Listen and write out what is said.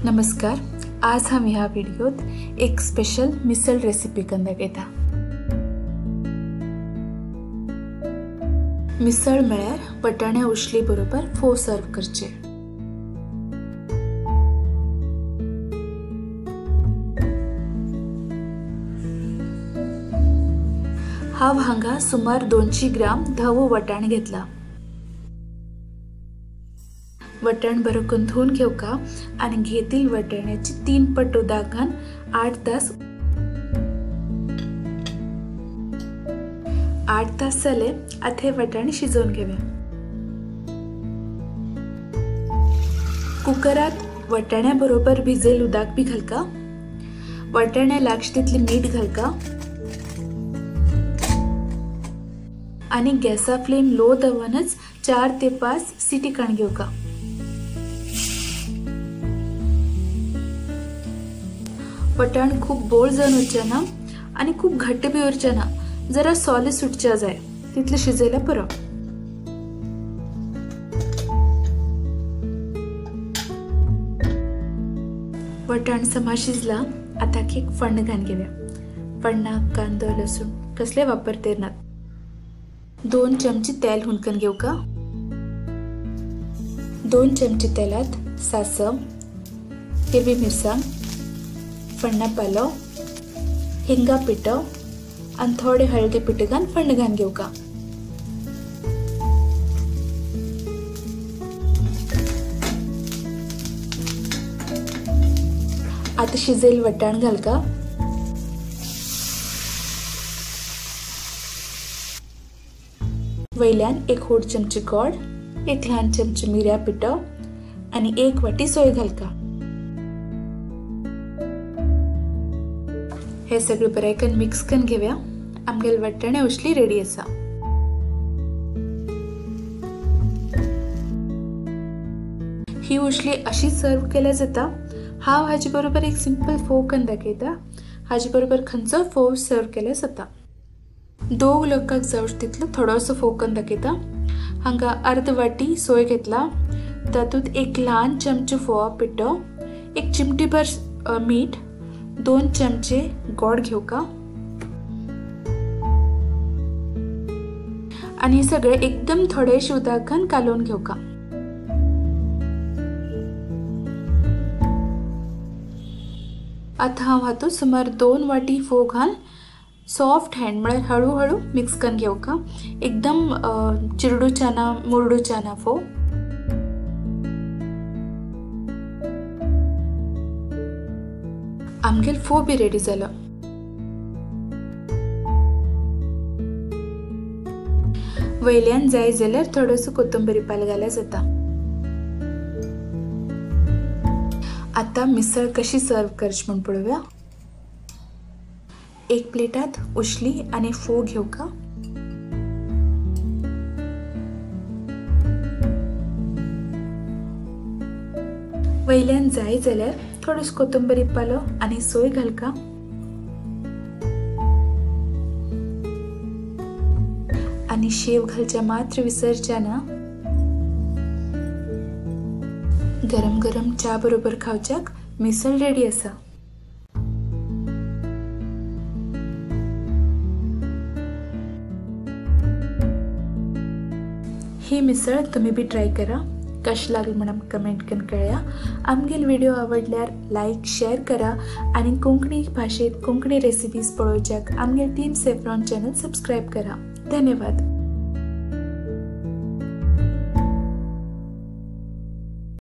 नमस्कार, आज हम ह्या व्हिडिओत एक स्पेशल मिसळ रेसिपी करून दाखयता। मिसळ म्हळ्यार वटाण्या उशली बरोबर फोव सर्व करचे। हांव हांगा सुमार 200 ग्राम धवो वटाण घेतला। वटाण बरो करून धुवन घेवका आनी घेतील वटाण्याची 3 पट उदकान 8 तास 8 तास जाले आतां हे वटाण शिजोवन घेवया। कुकरात वटाण्या बरोबर भिजेल उदक बी घालका। वटाण्या लागचे तितले मीठ घालका आनी गॅसा फ्लेम लो दवरनच 4 ते 5 सिटी काण घेवका। वटाण खूब बोळ जावन उरचे ना आनी खूब घट्ट बी उरचे ना, जरा सोले सुटच्या जाय तितले शिजयल्यार पुरो। वटाण समा शिजला आतां एक फण्ण घालून घेवया। फण्णाक कांदो लसूण कसले वापरते नात। 2 चमचे तेल हुनकन घेवका। 2 चमचे तेलात सासव, हिरवी मिरसांग, फण्णा पालो, हिंगा पिठो आनी थोडे हळदी पिठो घालून फण्ण घालून घेवका। आतां शिजयल्ले वटाण घालका। वयल्यान 1 व्हड चमचे गोड, 1 ल्हान चमचे मिरयां पिठो आनी 1 वाटी सोय घालका। हे सगळे बरें मिक्स करून घेवया। आमगेले वटाणे उशली रेडी आसा। ही उशली अशी सर्व केल्या जाता। हांव हाजे बरोबर एक सिंपल फोव करून दाखयता। हाजे बरोबर खंयचो फोव सर्व केल्यार जाता। 2 लोकांक जावचे तितलो थोडोसो फोव करून दाखयता। हांगा अर्द वाटी सोय घेतला, तातूंत 1 ल्हान चमचो फोवा पिठो, 1 चिमटीभर मीठ, 2 चमचे गोड घेवका आनी सगळे एकदम थोडेशे उदकान कालोवन घेवका। आतां हांव हातूंत सुमार 2 वाटी फोव घाल सॉफ्ट हँड म्हळ्यार हळू हळू मिक्स करून घेवका। एकदम चिरडूच्या ना मुरडूच्या ना फोव। आमगेल फोव बी रेडी जालो। वयल्यान जाय जाल्यार थोडोसो कोथंबीर पाल घाल्यार जाता। आतां मिसळ कशी सर्व करची म्हूण पळोवया। 1 प्लेटात उशली आनी फोव घेवका। वयल्यान जाय जाल्यार थोडोसो कोथंबीर पालो आनी सोय घालका। आनी शेव घालच्या मात्र विसरच्या ना। गरम गरम च्या बरोबर खावच्याक मिसळ रेडी आसा। ही मिसळ तुम्ही बी ट्राय करा। कशी लागली म्हणून कमेंट करून कळया। आमगेल व्हिडिओ आवडल्यार लाईक शेअर करा आणि कोंकणी भाषेत कोंकणी रेसिपीज पळोवच्याक आमगेल टीम सेफ्रॉन चॅनल सबस्क्राईब करा। धन्यवाद।